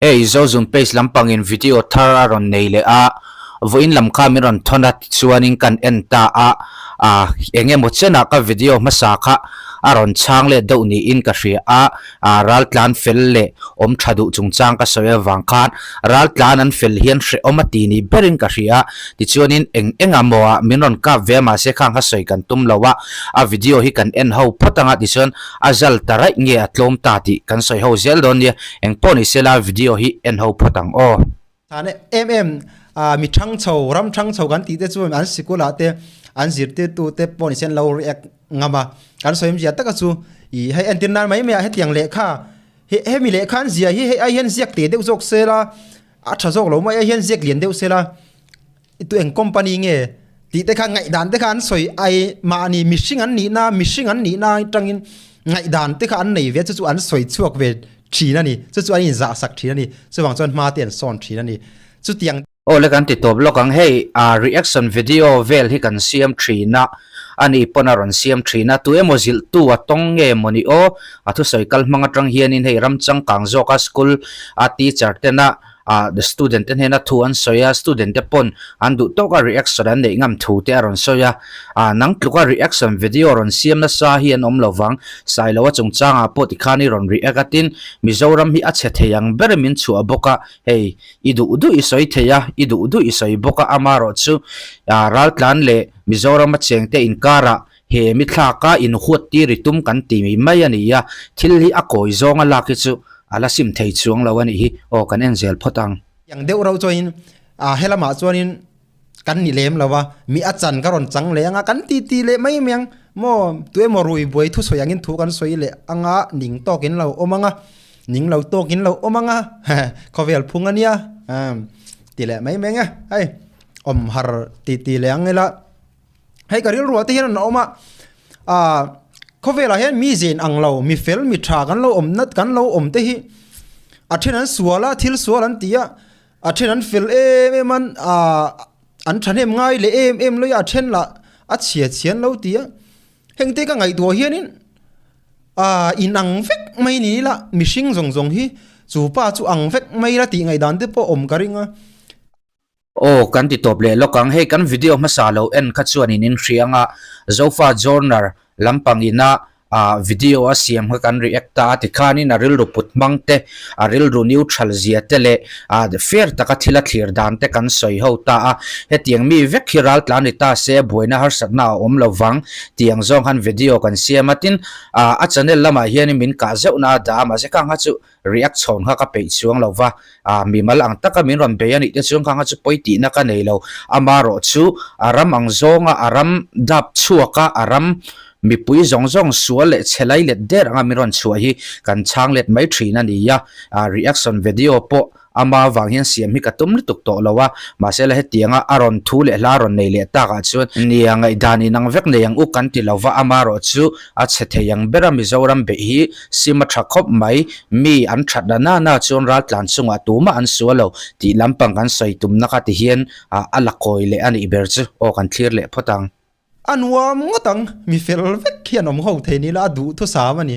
Hei Zozun page lampangin video thar a rawn nei leh a, vawiin lam kha min rawn thawn a tichuanin kan en ta a, ah eng emaw chenah ka video hmasa kha a rawn chhang let deuh niin ka hria a, ah raltlan fel leh awm tha duh chungchang ka sawi avang khan raltlan an fel hian hrehawm a ti ni berin ka hria a, tichuanin eng eng ah maw ah min rawn kap ve a mahse khang kha sawi kan tum lo a, a video hi kan en ho phawt anga tichuan a zal ta raih nge a tlawm ta tih kan sawi ho zel dawn nia, eng pawh ni sela video hi en ho phawt ang aw. Thane em em ah mi thang chho ram thang chho kan tih te chuan an sikul ah te an zirtirtu te pawh ni se an lo react ngam a kan sawi awmzia taka chu ih hei entir nan mai mai ah hetiang lehkha he hemi lehkha an zia hi hei ai hian ziak teh deuh zawk sela a tha zawk lo mai ai hian ziak lian deuh sela tu eng company nge tih te kha ngaihdan te kha an sawi ai mahni mihring an nihna mihring an nihna atangin ngaihdan te kha an nei ve chu chu an sawi chhuak ve thin a ni chu chu an inzah sak thin a ni chuvang chuan hma te an sawn thin a ni chutiang Aw le kan ti tawp lawk ang hei a reaction video vel hi kan siam thin a ani pawn a rawn siam thin a tu emaw zilh tu a tawng nge mawni aw a thusawi kal hmang atang hianin hei ram changkang zawka school a teacher tena ah the student te hnena thu an sawi a student te pawn an duh tawk a reaction an neih ngam thu te a rawn sawi a ah nang tluka reaction video rawn siam nasa hi an awm lo vang Sailoa chungchangah pawh tikhan i rawn react a tin Mizoram hi a chhe thei ang ber min chhuah bawk a hei i duh duh i sawi thei a i duh duh i sawi bawk a amarawh chu ah raltlan leh Mizoram a cheng te inkarah he mi thlaka inhuat tir i tum kan ti mai a ni a thil hi a kawi zawnga lak hi chu A la sim thei chuang lo a nih hi. Aw kan en zel phawt ang. Yang deuh reuh chuanin ah helamah chuanin kan ni lem lo a, mi a chan ka rawn chang leh anga kan ti ti leh mai mai ang maw tuemaw rui buai thusawi angin thu kan sawi leh anga ning tawkin lo awm anga ning lo tawkin lo awm anga khawvel phung a nia ti leh mai mai ang e hei awm har ti ti leh ang ila. Hei ka rilruah te hian an awm a, ah khawvelah hian mi zin ang lo mi fel mi tha kan lo awm nat kan lo awm te hi a then an sual a thil sual an ti a, a then an fel em em an ah an thahnem ngai leh em em lawih a a then lah a chhia chhia an lo ti a, heng te ka ngaihtuah hianin ah inang vek mai ni ila mihring zawng zawng hi chu pa chu ang vek mai ila tih ngaihdan te pawh awm ka ring a. Aw kan ti tawp leh lawk ang, hei kan video hmasa lo en kha chuan in inhria anga Zofa Journer lampang ina ah video a siam kha kan react ta a tikhanin a rilru put hmang te, a rilru neutral zia te leh ah fair taka thil a thlir dan te kan sawi ho ta a, hetiang mi vek hi ral tlan ni ta se buaina harsatna a awm lo vang tiang zawng khan video kan siam a, tin ah a channel lamah hianin min kah zeuhna a dah a mahse khang kha chu React chhawn kha ka peih chuang lo va, ah mimal ang taka min rawn bei a nih te chuan khang kha chu pawi tihna ka nei lo. Amarawh chu a ram ang zawnga a ram dap chhuaka a ram mipui zawng zawng sual leh chhe lai let der anga min rawn chhuah hi kan chhang let mai thin a ni a, ah reaction video pawh Ama vang hian siam hi ka tum lutuk tawh lo a, mahse la hetianga a rawn thu leh hla rawn nei leh takah chuan nia ngaihdan inang vek nei ang u kan ti lo va, amarawh chu a chhe thei ang ber a Mizoram beih hi sim a tha khawp mai, mi an that na na na chuan raltlan chungah tumah an sual lo tih lampang kan sawi tumna kha ti hian a la kawi leh a nih ber chu aw kan thlir leh phawt ang. A nuam ngawt ang, mi fel vek hian awm ho thei ni la a duh thusam a ni.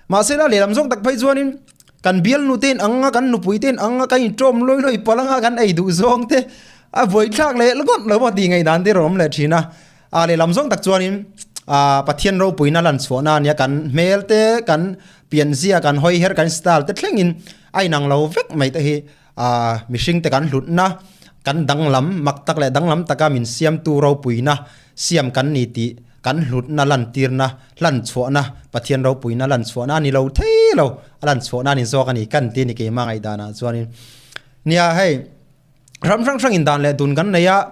Mahse la lehlam zawk tak phei chuanin kan bialnu te in ang a, kan nupui te in ang a, kan inṭawm lawi lawi palh anga kan ei duh zawng te a buaithlak leh ngawt lo maw tih ngaihdan te rawn awm leh thin a. A lehlam zawng tak chuanin ah Pathian ropuina lan chhuahna a nia, kan hmel te, kan pianzia, kan hawi her, kan style te thlengin a inang lo vek mai te hi Ah, mihringte kan hlutna, kan danglam, mak tak leh danglam taka min siamtu ropuina siam kan ni tih kan hlutna lantirna, hlanchhuahna, Pathian ropuina lanchhuahna a ni lo thei lo, a lanchhuahna a ni zawk a ni kan ti a ni keimah ngaihdanah chuanin. Nia hei, ram hrang hrangin dan leh dun kan nei a.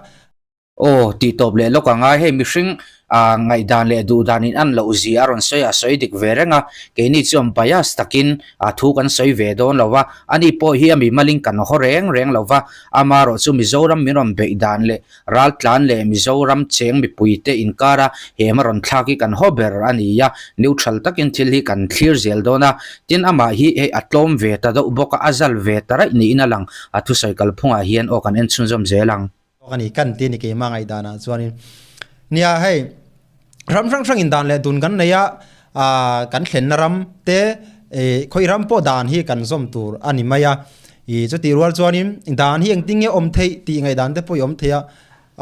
Aw, tih tawp leh lawk ang a, hei mihring ah ngaihdan leh duhdan in an loh zia a rawn sawi a, a sawi dik ve reng a, keini chuan bias takin ah thu kan sawi ve dawn lo va, ani pawh hi a mimalin kan haw reng reng lo va, amarawh chu Mizoram min rawn beih dan leh raltlan leh Mizoram cheng mipui te inkara hem a rawn thlak hi kan haw ber a ni a, neutral takin thil hi kan thlir zel dawn a, tin amah hi hei a tlawm ve ta deuh bawk a, a zal ve ta raih niin a lang, a thusawi kalphungah hian aw kan en chhunzawm zel ang. Awk a ni kan ti a ni keimah ngaihdanah chuanin nia hei ram hrang hrangin dan leh dun kan nei a ah kan thlenna ram te ih khawi ram pawh dan hi kan zawm tur a ni mai a. I chutih rual chuanin dan hi engtin nge awm theih tih ngaihdan te pawh i awm thei a,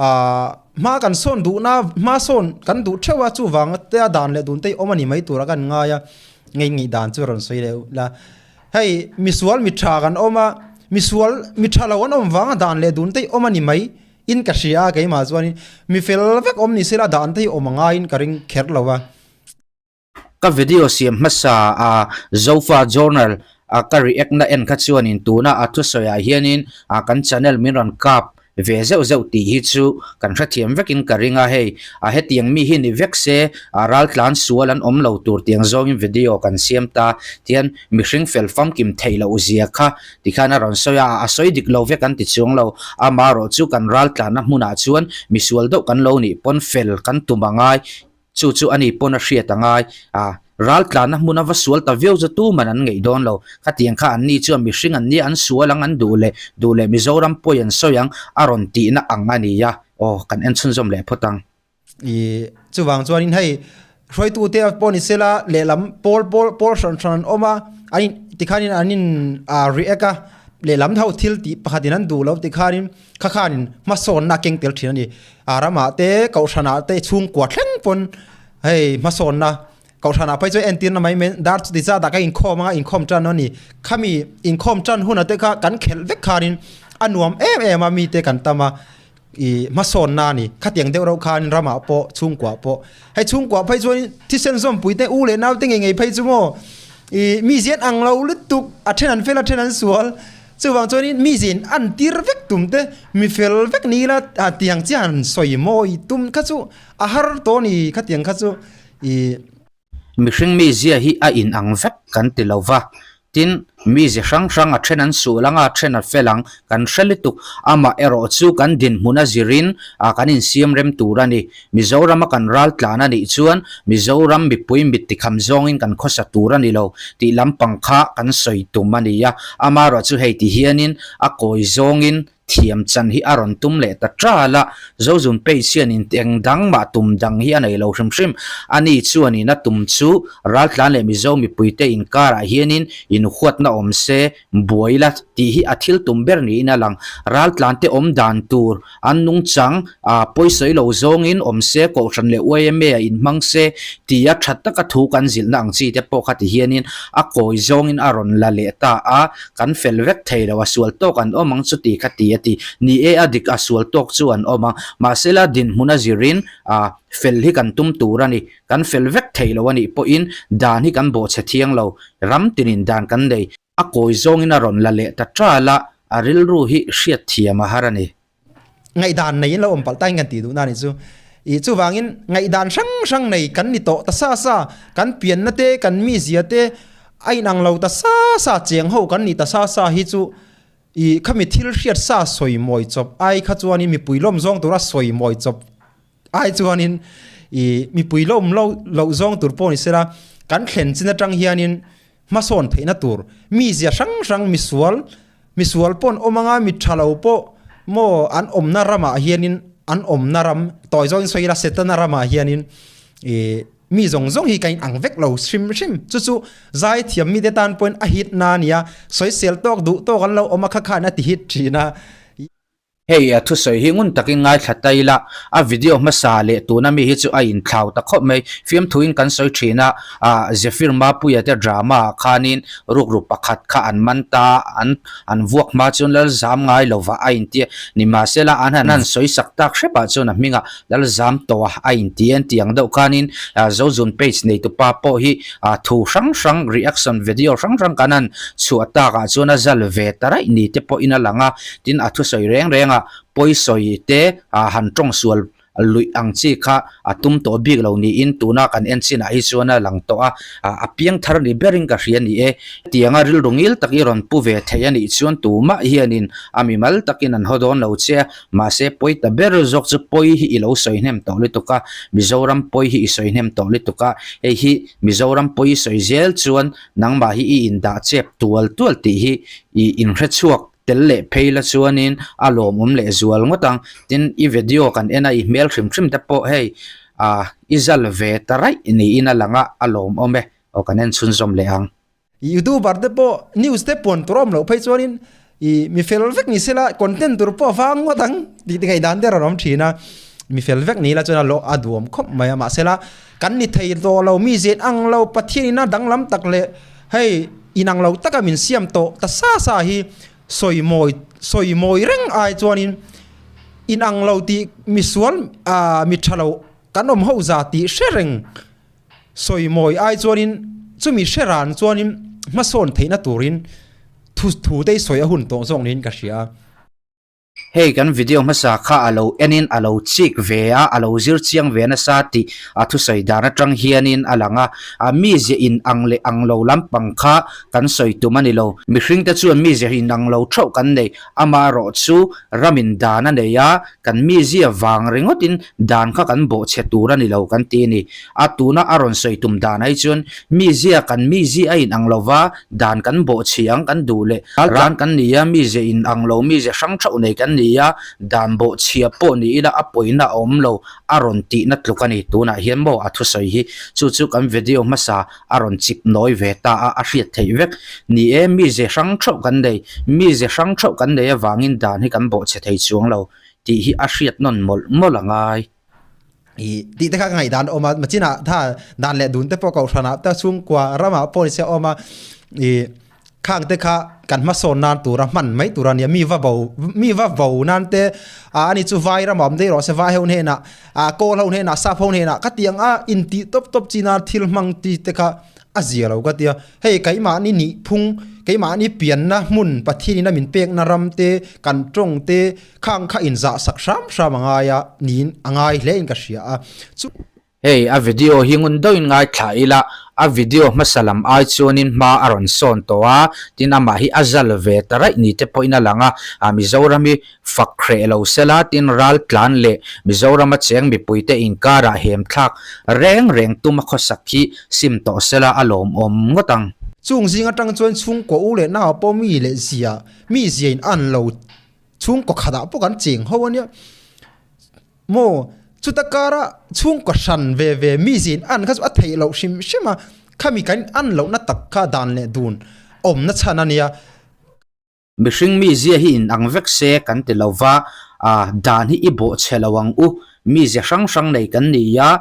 ah hma kan sawn duhna hma sawn kan duh theuh a chuvang te a dan leh dun te hi awm a ni mai tura kan ngai a, ngei ngaihdan chu rawn sawi leh ula. Hei misual mi tha kan awm a, misual mi tha lo an awm vanga dan leh dun te hi awm a ni mai in ka hria a keimah chuanin mi fel vek awm ni sela dan te hi awm a ngaiin ka ring kher lo a. Ka video siam hmasa a Zofa Journal a ka react na en kha chuanin tuna a thusawi ah hianin a kan channel min rawn kap ve zeuh zeuh tih hi chu kan hrethiam vekin ka ring a, hei a hetiang mi hi ni vek se a raltlan sual an awm lo tur tiang zawngin video kan siam ta tihian mihring fel famkim theih loh zia kha tikhan a rawn sawi a, a sawi dik lo vek an ti chuang lo, amaherawh chu kan raltlanna hmunah chuan misual deuh kan lo nih pawn fel kan tum a ngai Chu chu ani pawn a hriat a ngai. A, raltlanna hmun a va sual ta viau chu tuman an ngeih dawn lo. Khatiang kha anni chuan mihring an nia an sual ang an duh leh duh leh Mizoram pawi an sawi ang a rawn tihna ang a ni a. Aw, kan en chhunzawm leh phawt ang. I, chuvang chuanin hei hruaitute pawh ni sela lehlam pawl pawl pawl hran hran an awm a, an in tikhanin an in ah react a, lehlam ho thil tih pakhatin an duh lo tikhanin Kha khanin hmasawnna a keng tel thin a ni. A ramah te, kohhranah te, chhungkua thleng pawn hei hmasawnna kohhranah phei chuan entirna mai mai dar chuti zat ah ka inkhawm anga inkhawm tan a ni. Khami inkhawm tan hunah te kha kan khelh vek khanin a nuam em em a mite kan tam a ih hmasawnna a ni. Khatiang deuh reuh khan ramah pawh chhungkua pawh hei chhungkua phei chuan thisen zawmpui te u leh nau te ngei ngei phei chu maw ih mi zian ang lo lutuk a then an fel a then an sual. Chuvang chuanin mi zin an tir vek tum te, mi fel vek ni ila a tiang chiah han sawi mawi tum kha chu a har tawh a ni khatiang kha chu ih. Mihring mizia hi a in ang vek kan ti lo va, tin mize hrang hrang a then an suh lang a, a then a fel ang kan hre lutuk. Amah erawh chu kan dinhmun a zirin ah kan insiam rem tur a ni. Mizorama kan ral tlan a nih chuan Mizoram mipui mit tikham zawngin kan khawsa tur a ni lo tih lampang kha kan sawi tum a ni a. Amaherawh chu hei ti hianin a kawi zawngin thiam chan hi a rawn tum leh ta ṭal a, Zozun page hianin eng dang mah tum dang hi a nei lo hrim hrim. Ani chuanin a tum chu raltlan leh Mizo mipuite inkarah hianin inhuatna awm se buai la tih hi a thil tum ber niin a lang. Raltlante awm dan tur an nungchang a pawisawi lo zawngin awm se, Kohhran leh YMA a inhmang se tia tha taka thu kan zilhna ang chi te pawh kha ti hianin a kawi zawngin a rawn la leh ta a, kan fel vek thei lo, a sual tawk an awm ang chu ti kha ti a ti. Ni e, a dik a sual tawk chu an awm ang. Mahsela dinhmun a zirin a fel hi kan tum tur a ni. Kan fel vek thei lo a nih pawhin dan hi kan bawhchhe thiang lo, ram tinin dan kan nei. A kawi zawngin a rawn la leh ta ṭal a, a rilru hi hriatthiam a har a ni. Ngaihdan neiin lo awm palh tain kan tih duhna a nih chu. Ih chuvangin ngaihdan hrang hrang nei kan ni tawh ta sa sa, kan pianna te, kan mizia te a inang lo ta sa sa, cheng ho kan nih ta sa sa hi chu ih khami thil hriat sa sawi mawi chawp ai kha chuanin mipui lawm zawng tura sawi mawi chawp Ai chuanin i mipui lawm lo loh zawng tur pawh ni sela, kan thlen chin atang hianin hmasawn theihna tur mizia hrang hrang misual misual pawh an awm anga mi tha lo pawh maw an awmna ramah hianin an awmna ram tawi zawngin sawi ila setana ramah hianin i mi zawng zawng hi ka inang vek lo hrim hrim chu chu zaithiam mite tan pawhin a hit na a nia sawisel tawk duh tawk an lo awm a kha khan a ti hit thin a. Hei a thusawi hi ngun takin ngaithla ta ila, a video hmasa leh tuna mi hi chu a inthlau ta khawp mai. Fiamthuin kan sawi thin a, ah Zephyr Mapuia te drama ah khanin rukru pakhat kha an man ta, an an vuak hma chuan Lalzam ngai lova a inti a, nimahsela an han han sawi sak tak hrepah chuan a hmingah Lalzam tawh a a inti a, an tih ang deuh khanin Zozun page neitupa pawh hi ah thu hrang hrang reaction video hrang hrang kan han chhuah takah chuan a zal ve ta raih ni te pawhin a lang a. Tin, a thusawi reng reng a, pawisawi te han tawng sual luih ang chi kha a tum tawh bik lo niin tuna kan en chinah hi chuan a lang tawh a, a piang thar ni berin ka hria ni e. Tianga rilru ngil tak i rawn pu ve thei a nih chuan tumah hianin a mimal takin an haw dawn lo che a, mahse pawi ta ber zawk chu pawi hi i lo sawi hnem tawh lutuk a, Mizoram pawi hi i sawi hnem tawh lutuk a, hei hi Mizoram pawi i sawi zel chuan nangmah hi i indah chep tual tual tih hi i inhrechhuak Tel leh phei la chuanin a lawmawm leh zual ngawt ang. Tin, i video kan en a, i hmel hrim hrim te pawh hei ah i zal ve ta raih niin a lang a, a lawmawm e. Aw kan en chhunzawm leh ang. Youtuber te pawh news te puan tur a awm loh phei chuanin I mi fel vek ni sela content tur pawh a vang ngawt ang tih te ngaihdan te a rawn awm thin a, mi fel vek ni ila chuan a lawh a duhawm khawp mai a mahsela kan ni thei tawh lo mi zet ang lo Pathian ina danglam tak leh hei inang lo taka min siam tawh ta sa sa hi sawi mawi sawi mawi reng ai chuanin inang lo tih misual ah mi tha lo kan awm ho za tih hre reng. Sawi mawi ai chuanin chumi hre ran chuanin hmasawn theihna turin thu thu te sawi a hun tawh zawk niin ka hria. Hei kan video hmasa kha a lo enin a lo chik ve a, a lo zir chiang ve nasa tih a thusawi dan atang hianin a lang a. A mizia in ang leh ang lo lampang kha kan sawi tum a ni lo. Mihring te chuan mizia in ang lo theuh kan nei. Amaherawh chu ramin dan a nei a, kan mizia vang ringawtin dan kha kan bawhchhe tur a ni lo kan ti a ni. A tuna a rawn sawi tum dan ai chuan mizia kan mizia a inang lo va, dan kan bawhchhe ang kan duh leh ran kan ni a, mizia inang lo mizia hrang theuh nei kan ni a, dan bawhchhia pawh ni ila a pawina a awm lo a rawn tihna tluk a ni. Tunah hian maw a thusawi hi chu chu kan video hmasa a rawn chip nawi ve ta a, a hriat theih vek. Ni e, mize hrang theuh kan nei, mize hrang theuh kan nei avangin dan hi kan bawhchhe thei chuang lo tih hi a hriat nawn mawlh mawlh a ngai. I tih te kha ka ngaihdan a awm a, machinah tha dan leh dun te pawh kohhranah te chhungkua ramah pawh ni se a awm a, i Khang te kha kan hmasawn nan tura hman mai tur a nia, mi va bo mi va vo nan te ah ani chu vai ram a awm daih rawh se vai ho hnenah ah kawl ho hnenah sap ho hnenah ka ti ang a intih tawp tawp chi nan thil hmang ti te kha a zia lo ka tia hei keimahni nih phung keimahni pianna hmun Pathian in a min pekna ram te kan tawng te khang kha inzah sak hram hram a ngai a niin a ngai hle in ka hria a chu. Hei a video hi ngun deuhin ngaithla ila, a video hmasa lam ai chuanin hma a rawn sawn tawh a, tin amah hi a zal ve ta raih ni te pawhin a lang a, a Mizoram hi fak hreh lo sela tin ral tlan leh Mizorama cheng mipuite inkarah hem thlak reng reng tum a khawsak hi sim tawh sela a lawmawm ngawt ang. Chung zing atang chuan chhungkaw u leh nau pawh mi leh zia mi zia in an lo chhungkaw khatah pawh kan cheng ho ania. Maw, chuta kara chhungkaw hran ve ve mi zin an kha chu a theih loh hrim hrim a, khami kan an lohna tak kha dan leh dun awmna chhan a nia. Mihring mizia hi inang vek se kan ti lo va, dan hi i bawhchhe lo ang u, mizia hrang hrang nei kan ni a,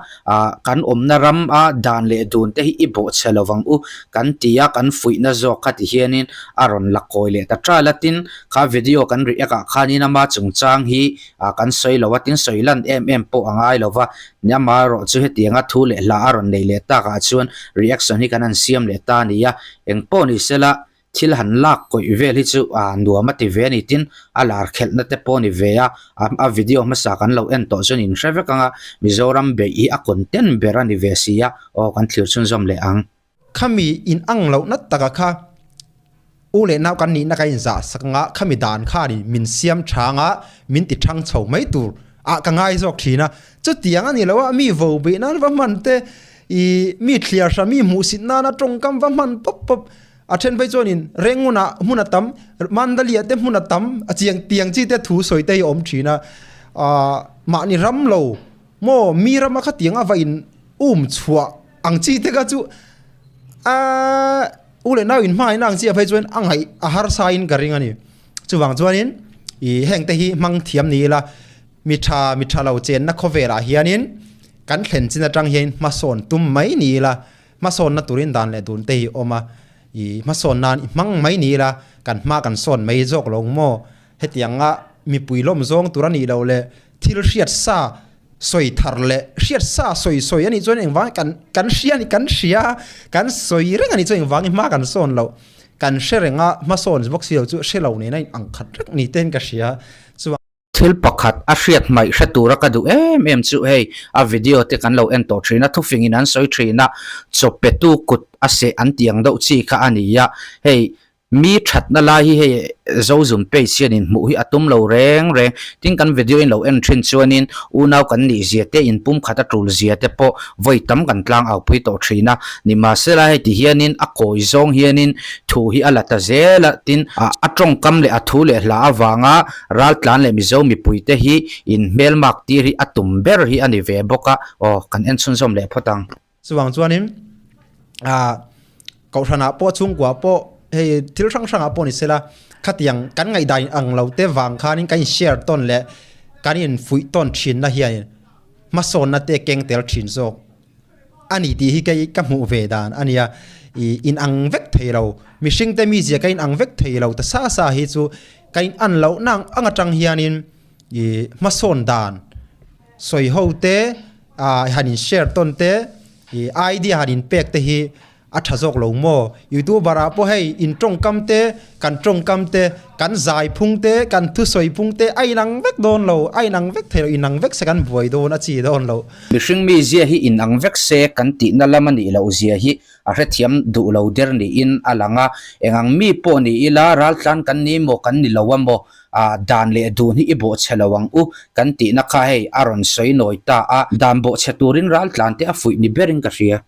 kan awmna ram a dan leh dun te hi i bawhchhe lo ang u kan ti a, kan fuihna zawk kha ti hianin a rawn la kawi leh ta ṭal a, tin kha video kan react ah khanin ama chungchang hi Ah kan sawi lo a, tin sawi lan em em pawh a ngai lo va, ni amaherawh chu hetianga thu leh hla a rawn nei leh takah chuan reaction hi kan han siam leh ta a ni a, eng pawh ni sela thil han lak kawih vel hi chu ah nuam a ti ve a ni, tin a lar khelhna te pawh a ni ve a, a video hmasa kan lo en tawh chuan in hre vek ang a, Mizoram beih hi a content ber a ni ve si a, aw kan thlir chhunzawm leh ang. Khami in ang lohna taka kha u leh nau kan nihna ka inzah sak anga khami dan khanin min siam thang a, min ti thang chho mai tur ah ka ngai zawk thin a. Chutiang a ni lo a, mi vo beih nan va hman te, ih mi thliar hra mi hmuhsit nana tawngkam va hman pawp pawp a then phei chuanin Rengunah hmun a tam, Mandaliah te hmun a tam a chiang tiang chi te thu sawi te hi a awm thin a, ah mahni ram lo maw mi rama khatiang a va in um chhuah Ang chi te kha chu aaa u leh nau in hmangaihna ang chi ah phei chuan a ngaih a harsa in ka ring a ni. Chuvang chuanin ih heng te hi hmang thiam ni ila mi tha mi tha lo chenna khawvel ah hianin kan thlen chin atang hian hmasawn tum mai ni ila hmasawnna turin dan leh dun te hi awm a ih hmasawn nan i hmang mai ni ila kan hma kan sawn mai zawk lo maw hetianga mipui lawm zawng tur a nih loh leh thil hriat sa Sawi thar leh hriat sa sawi sawi a nih chuan engvang kan kan hria a ni kan hria kan sawi reng a nih chuan engvangin hma kan sawn loh kan hre reng a hmasawn bawk si lo chu hre lo nena in ang khat reng ni ten ka hria chuan. Thil pakhat a hriat hmaih hre tura ka duh em em chu hei a video te kan lo en tawh thin a thufingin an sawi thin a chawpetu kut a seh an tih ang deuh chi kha a ni a hei Mi thatna lai hi hei Zozun page hianin hmuh hi a tum lo reng reng. Tin kan video in lo en thin chuanin unau kan nih zia te in pumkhat a tul zia te pawh vawi tam kan tlang au pui tawh thin a. Nimahsela hei ti hianin a kawi zawng hianin thu hi a la ta zel a, tin a tawngkam leh a thu leh hla avanga raltlan leh Mizo mipui te hi in hmelmak tir hi a tum ber hi a ni ve bawk a. Aw kan en chhunzawm leh phawt ang. Chuvang chuanin ah kohhranah pawh chhungkua pawh hei thil hrang hrangah pawh ni sela khatiang kan ngaihdan in ang lo te vang khanin kan in share tawn leh kan in fuih tawn thinna hianin hmasawnna te keng tel thin zawk a ni tih hi kei ka hmuh ve dan a nia ih in ang vek thei lo mihring te mizia ka in ang vek thei lo ta sa sa hi chu ka in an loh na ang atang hianin ih hmasawn dan sawi ho te ah han in share tawn te ih idea han in pek te hi A tha zawk lo maw? Youtuber ah pawh hei in tawngkam te, kan tawngkam te, kan zai phung te, kan thusawi phung te a inang vek dawn lo, a inang vek thei lo, inang vek se kan buai dawn a chi dawn lo. Mihring mi zia hi inang vek se kan tihna lam a nih loh zia hi a hrethiam duh lo der niin a lang a. Engang mi pawh ni ila raltlan kan ni maw kan ni lo a maw? Ah dan leh dun hi i bawhchhe lo ang u kan tihna kha hei a rawn sawi nawi ta a. Dan bawhchhe turin raltlan te a fuih ni berin ka hria.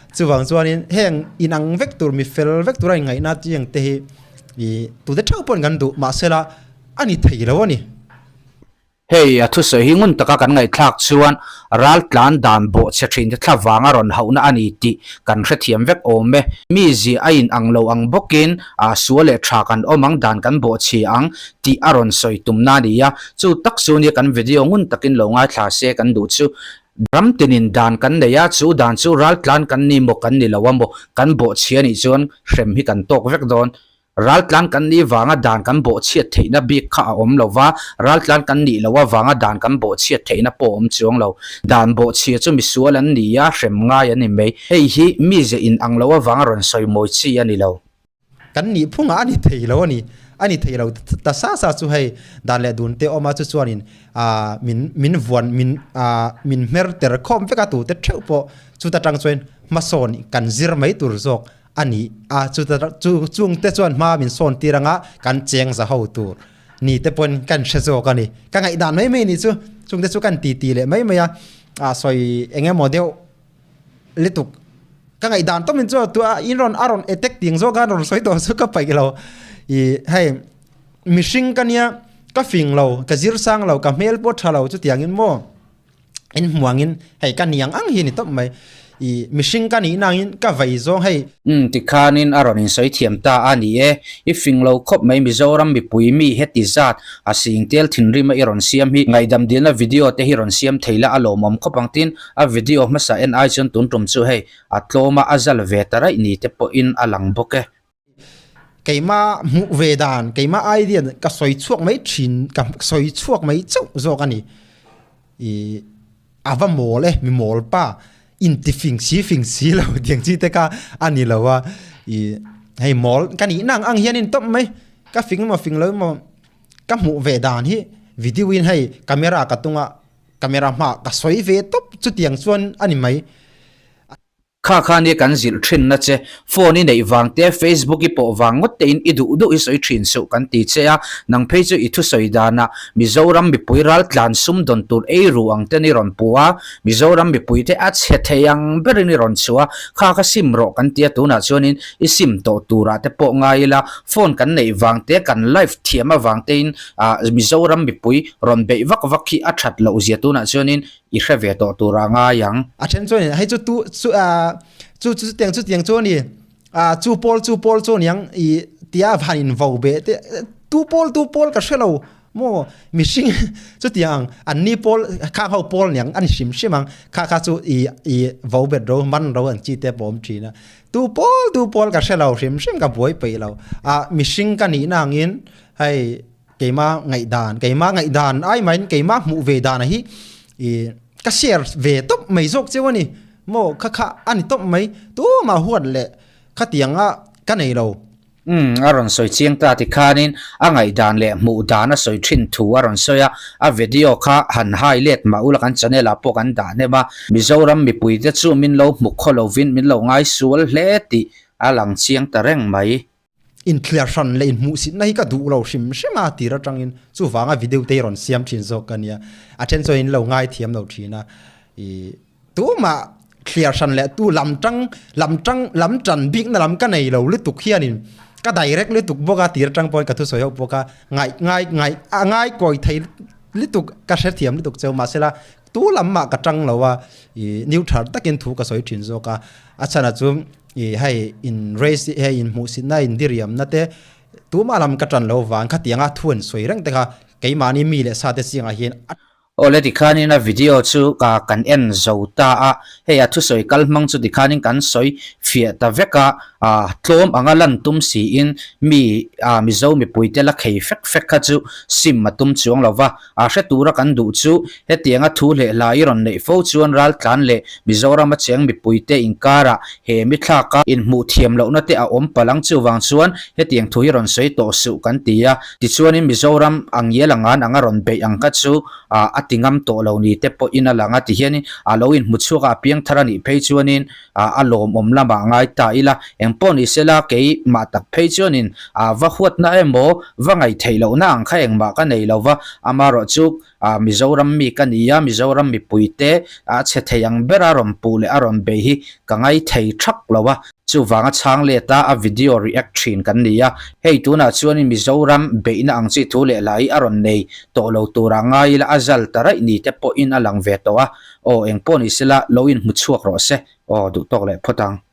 Chuvang chuanin heng inang vek tur mi fel vek tura inngaihna chiang te hi ih tute theuh pawhin kan duh mahsela a ni thei lo a ni. Hei a thusawi hi ngun taka kan ngaihthlak chuan raltlan dan bawhchhe thin te thla vanga rawn hauhna a ni tih kan hrethiam vek awm e. Mi zia a inang lo ang bawkin ah sual leh tha kan awm ang dan kan bawhchhia ang tih a rawn sawi tumna a ni a. Chu tak chu nia kan video ngun takin lo ngaithla se kan duh chu. Ram tinin dan kan nei a, chu dan chu raltlan kan ni maw kan ni lo a maw, kan bawhchhia nih chuan hrem hi kan tawk vek dawn. Raltlan kan nih vanga dan kan bawhchhiat theihna bik kha a awm lo va, raltlan kan nih loh avanga dan kan bawhchhiat theihna pawh a awm chuang lo. Dan bawhchhia chu misual an ni a, hrem ngai an ni mai. Hei hi mize inang loh avanga rawn sawi mawi chi a ni lo. Kan nih phungah a ni thei lo a ni. A ni thei lo ta sa sa chu hei dan leh dun te awm a chu chuanin ah min min vuan min ah min hmer ter khawm vek a tute theuh pawh chuta tang chuan hmasawn kan zir mai tur zawk a ni a chuta chu chung te chuan hma min sawn tir anga kan cheng za ho tur ni te pawn kan hre zawk a ni. Ka ngaihdan mai mai ni chu chung te chu kan ti ti leh mai mai a ah sawi eng emaw deuh Lutuk. Ka ngaihdan tawp in chuan tua in rawn a rawn attack ting zawk khan rawn sawi tawh chu ka paih lo. Ih hei mihring ka nia ka fing lo ka zir sang lo ka hmel pawh tha lo chutiang in maw in hmuang in hei ka niang ang hi ni tawp mai. Ih mihring ka nih nang in ka vei zawng hei. Umm tikhan in a rawn insawi thiam ta a ni e. I fing lo khawp mai Mizoram mipui mi heti zat a sing tel thinrim a i rawn siam hi ngaihdam dilna video te hi rawn siam thei la a lawmawm khawp ang tin A video hmasa en ai chuan tun tum chu hei a tlawm a a zal ve ta raih ni te pawhin a lang bawk e. Keimah hmuh ve dan, keimah idea ka sawi chhuak mai thin, ka sawi chhuak mai chauh zawk a ni. Ih a va mawl e, mi mawl pa, inti fing si fing si lo tiang chi te kha a ni lo a. Ih hei mawl ka nih nang ang hian in tawp mai, ka fing emaw fing lo emaw ka hmuh ve dan hi video in hei camera ka tung a, Camera hma ka sawi ve tawp chutiang chuan a ni mai. Kha kha nia kan zilh thin na che, phone i neih vang te, Facebook i pawh vang ngawt te in i duh duh i sawi thin suh kan ti che a, nang phei chu i thusawi danah Mizoram mipui raltlan sumdawn tur ei ru ang ten i rawn pu a, Mizoram mipui te a chhe thei ang berin i rawn chhuah a, kha kha sim rawh kan ti a tunah chuanin i sim tawh turah te pawh ngai ila, phone kan neih vang te, kan live thiam avang te in Ah Mizoram mipui rawn beih vak vak hi a that loh zia tunah chuanin i hre ve tawh tur a ngai ang. A then chuan hei chu tu chu ah chu chu chutiang chutiang chu a ni ah chu pawl chu pawl chu a niang ih tia van in vo beh te tu pawl tu pawl ka hre lo maw mihring chutiang ang an ni pawl khang ho pawl niang a ni hrim hrim ang kha kha chu ih ih vo bet ro man ro ang chi te pawh a awm thin a tu pawl tu pawl ka hre lo hrim hrim ka buai peih lo ah mihring ka nihna angin Hei keima ngaihdan, keima ngaihdan ai maiin keima hmuh ve dan hi ih ka share ve tawp mai zawk cheu a ni. Maw kha kha a ni tawp mai, tumah huat leh khatianga ka nei lo. Umm a rawn sawi chiang ta tikhanin a ngaihdan leh hmuh dan a sawi thin thu a rawn sawi a, a video kha han hai let mah ula kan channel ah pawh kan dah hnem a, Mizoram mipuite chu min lo hmu khaw lovin min lo ngai sual hle tih a lang chiang ta reng mai. Inthliar hran leh inhmuhsitna hi ka duh lo hrim hrim a tir atangin chuvanga video te hi rawn siam thin zawk ka nia. A then chuan in lo ngaithiam lo thin a. Ih tumah thliar hran leh tu lam tang lam tang lam tan bikna lam ka nei lo lutuk hianin ka direct lutuk bawk a tir atang pawhin ka thusawi ho bawk a. Ngaih ngai ngaih a ngai kawi thei lutuk ka hrethiam lutuk cheu mahsela tu lam mah ka tang lo a ih neutral takin thu ka sawi thin zawk a. A chhanah chu. I hei in race hei in hmuhsitna in diriamna te tumah lam ka tan lo vang khatianga thu an sawi reng te kha keimahni mi leh sa te chiangah hian a Awle tikhanin a video chu ka kan en zo ta a, hei a thusawi kal hmang chu tikhanin kan sawi fiah ta vek a, ah tlawm anga lan tum siin mi ah Mizo mipuite la khei fek fek kha chu sim a tum chuang lo va, A hre tura kan duh chu hetianga thu leh hla i rawn neih fo chuan raltlan leh Mizorama cheng mipuite inkarah he mi thlaka inhmuh thiam lohna te a awm palh ang chuvang chuan hetiang thu hi rawn sawi tawh suh kan ti a. Tichuanin Mizoram a ngial angan anga rawn beih ang kha chu a ti ngam tawh lo ni te pawhin a lang a tihianin a lo inhmu chhuak a, a piang thar a nih phei chuanin a lawmawm lamah ngai ta ila. Engpawh ni sela keimah tak phei chuanin a va huatna emaw va ngaihtheih lohna ang kha engmah ka nei lo va, amaherawh chu Mizoram mi ka ni a, Mizoram mipuite a chhe thei ang bera rawn puh leh a rawn bei hi ka ngaithei thak lo a. Chuvanga chhang let a a video react thin kan ni a, hei tunah chuanin Mizoram beihna ang chi thu leh hlai a rawn nei tawh lo turah ngai ila a zal ta raih ni te pawhin a lang ve tawh a, Aw engpawh ni sela lo inhmu chhuak rawh se. Aw duh tawk leh phawt ang.